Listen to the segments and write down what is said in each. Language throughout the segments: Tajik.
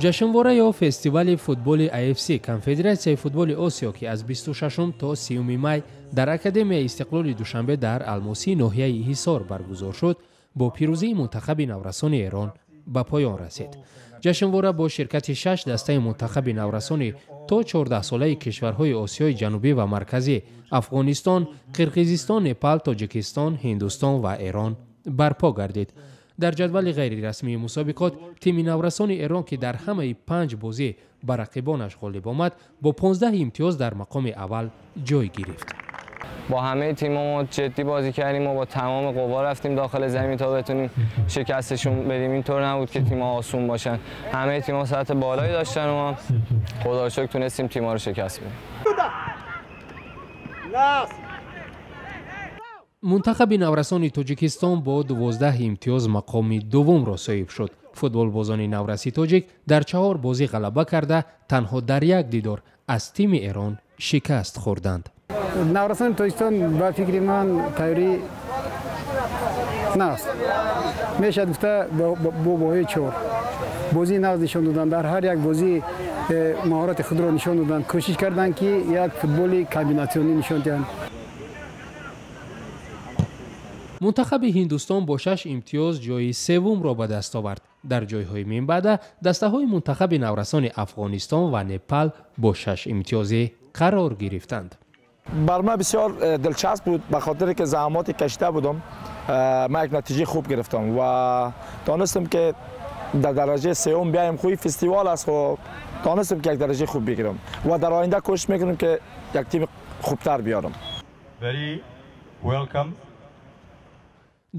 Ҷашнвора ё фестивали футболи AFC Конфедератсияи футболи Осиё, ки аз 26 то 30 май дар Академияи Истиқлоли Душанбе дар Алмосии ноҳияи Ҳисор баргузор шуд, бо пирӯзии мунтахаби наврасони Эрон ба поён расид. Ҷашнвора бо ширкати 6 дастаи мунтахаби наврасони то 14-солаи кишварҳои Осиёи Ҷанубӣ ва Марказӣ, Афғонистон, Қирғизистон, Непал, Тоҷикистон, Ҳиндустон ва Эрон барпо гардид. Дар ҷадвали ғайрирасмии мусобиқот тими наврасони Эрон, ки дар ҳамаи 5 бозӣ ба рақибонаш ғолиб омад, бо 15 имтиёз дар мақоми аввал ҷой гирифт. با همه تیم‌ها ما جدی بازی کردیم و با تمام قوا رفتیم داخل زمین تا بتونیم شکستشون بدیم. اینطور نبود که تیم‌ها آسون باشن، همه تیم‌ها سطح بالایی داشتن و ما خدا رو شکر تونستیم تیم‌ها رو شکست بدیم. Мунтахаби наврасони Тоҷикистон бо 12 имтиёз мақоми дуввумро соҳиб шуд. Футболбозони навраси тоҷик дар 4 бозӣ ғалаба карда, танҳо дар як дидор аз тими Эрон шикаст хӯрданд. Наврасони Тоҷикистон ба фикри ман тайёрӣ наст. Мешавад гуфта бо баҳои 4 бозии нағз нишон доданд, дар ҳар як бозӣ маҳорати худро нишон доданд, кӯшиш карданд, ки як футболи комбинатсионӣ нишон диҳанд. Мунтахаби Ҳиндустон бо 6 имтиёз ҷои севумро ба даст овард. Дар ҷойҳои минбаъда дастаҳои мунтахаби наврасони Афғонистон ва Непал бо 6 имтиёзӣ қарор гирифтанд. بر من بسیار دلچسب بود، به خاطر که زحمات کشیده بودم من یک نتیجه خوب گرفتم و دانستم که در درجه سوم بیایم. خوی فستیوال است، خب دانستم که یک درجه خوب بگیرم و در آینده کوشش میکنم که یک تیم خوبتر بیارم. Very welcome.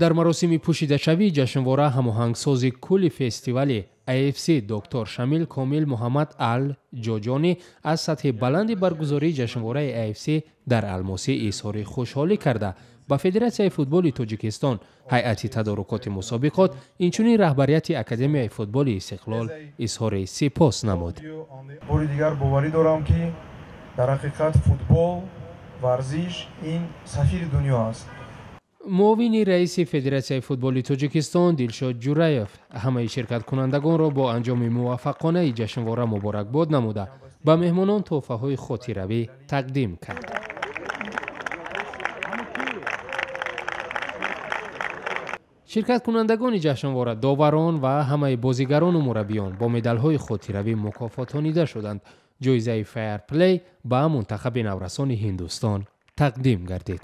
Дар маросими пӯшидашавии ҷашнвора ҳамоҳангсози кулли фестивали AFC доктор Шамил Комил Муҳаммад Ал Ҷоҷонӣ аз сатҳи баланди баргузории ҷашнвораи AFC дар Алмосӣ изҳори хушҳолӣ карда, ба Федератсияи футболи Тоҷикистон, ҳайати тадорукоти мусобиқот, инчунин раҳбарияти Академияи футболи Истиқлол изҳори сипос намуд. Бори дигар боварӣ дорам, ки дар ҳақиқат футбол, варзиш ин сафири дунё аст. Муовини раиси Федератсияи футболи Тоҷикистон Дилшод Ҷураев ҳамаи ширкаткунандагонро бо анҷоми муваффақонаи ҷашнвора муборакбод намуда, ба меҳмонон тӯҳфаҳои хотиравӣ тақдим кард. Ширкаткунандагони ҷашнвора, доварон ва ҳамаи бозигарону мураббиён бо медалҳои хотиравӣ мукофотонида шуданд. Ҷоизаи файрплей ба мунтахаби наврасони Ҳиндустон тақдим гардид.